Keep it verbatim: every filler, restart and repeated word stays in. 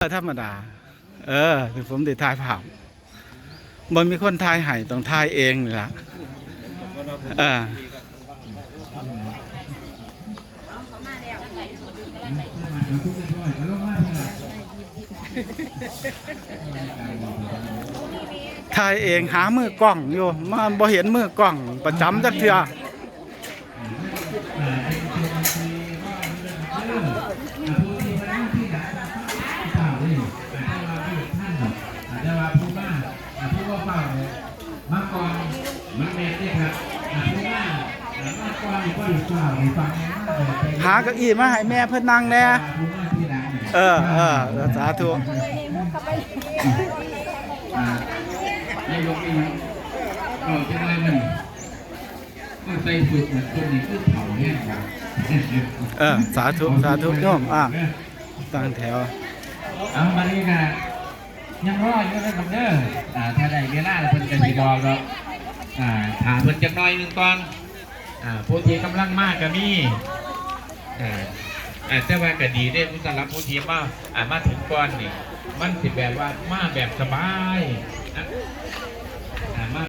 ธรรมดา เออ ผมได้ถ่ายภาพ บ่มีคนถ่ายให้ ต้องถ่ายเองนี่ล่ะ เออ ถ่ายเอง หามือกล้องอยู่ มาบ่เห็นมือกล้องประจำจักเทื่อ หาเก้าอี้มาให้แม่เพิ่นนั่งแหน่ เออ เออ สาธุ อ่า นายกนี่มัน ก็จะได้มัน ก็ใส่สุดเหมือนคนนี้คือเผาแห้งครับ เออ สาธุ สาธุโยม อ่ะ ตั้งแถว เอามานี่ค่ะ ยังรออยู่นะครับเด้อ อ่า ถ้าได้เวลาแล้วเพิ่นก็สิบอกดอก อ่า ถ้าเพิ่นจักหน่อยหนึ่งก่อน อ่า ผู้ที่กำลังมาก็มี อ่า อ่า แต่ว่าก็ดีเด้ สำหรับผู้ที่มา อ่า มาถึงก่อนนี่ มันสิแบบว่ามาแบบสบายนะ